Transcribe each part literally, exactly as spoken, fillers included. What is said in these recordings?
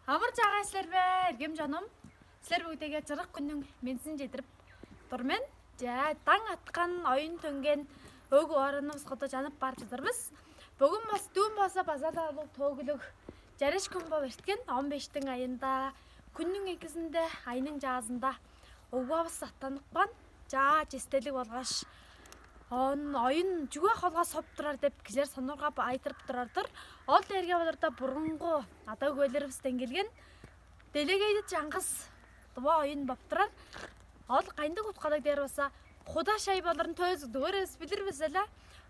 Амыр-чаагай силер бе, эргим чонум? Силер бүгүдеге чырык хүннүң мензин чедирип тур мен. Чаа, даң аткан, оюн төнген, өг оранывыс куду чанып бар чыдыр бис. Бүгүн бас дүүн база база-даа улуг төөгүлүг чараш хүн болуп эрткен, он бештиң айында, хүннүң экизинде, айның чаазында угбавыс аттаныпкан. Чаа, честелиг болгаш, он оюн чүге холга соп турар деп кижилер сонургап айтырып турар-дыр. Ол дээрге болурда бурунгу ада-өгбелеривистен келген делегейде чаңгыс дыва оюн боп турар. Ол кайындыг уткалыг дээр болза, куда шай болурун төөгүрүвүс билир бис эле.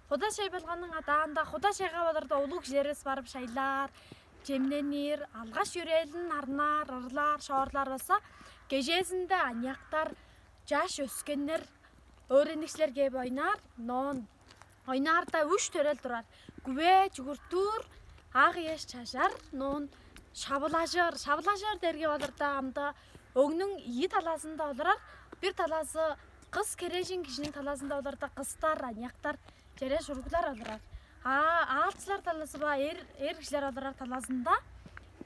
Куда шай болганның адаанда куда шайга болурда улуг кижилеривис барып шайлаар, чемненир, алгаш йөрээлин арнаар, ырлаар, шоорлаар болза, кежээзинде аныяктар, чаш өскеннер, өөреникчилер кээп ойнаар, ноон ойнаарда үш төрел турар. Күвээ, чүгүртүүр, ак ыяш чажар, ноон шавылажыр. Шавылажыр дээрге болурда амда өңнүң ийи талазында олурар. Бир талазы кыс херээжен кижиниң талазында олурда кыстар, аныяктар, чере шуруглар олурар. А аалчылар талазы ба, эр эр кижилер олурар талазында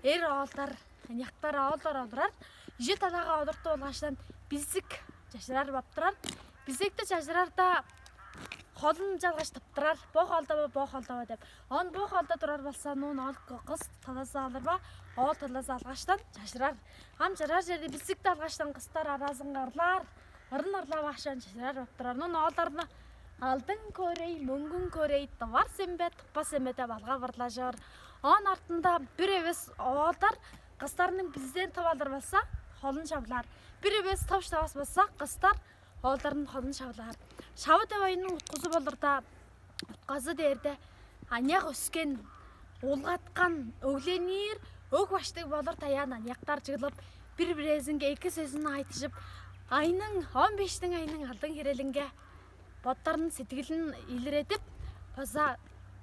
эр оолдар, аныяктар, оолдар олурар. Ижи талага олуртуп алгаштан бизик чажырар боп турар. Бизикти чажырарда холун чалгаш тыптырар. Бо холдава, бо холдава деп. Он бо холда турар болса, нуун ол кыс талазы алыр ба, оол талазы алгаштан чажырар. Ам чырар черде бизикти алгаштан кыстар аразынга ырлаар. Ырын ырлап ашан чажырар боп турар. Нуун оолдарны алдын көрей, мөңгүн көрей, тывар сембе, тыппа сембе деп алга ырлажыр. Оон артында бир эвес оолдар кыстарның бизден тып алыр болса, холун шавлаар. Бир эвес тып шавас болса, кыстар оолдарын холун шавлаар. Шавы деп оюннуң уткузу болурда, утказы дээрде аныяк өскен, улгаткан, өгленир, өг баштыг болур таяан аныяктар чыглып, бир-бирээзинге эки сөзүн айтыжып, айның, он бештиң айның алдын херелинге боттарының сидигилин илиредип, база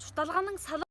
чуртталганың салы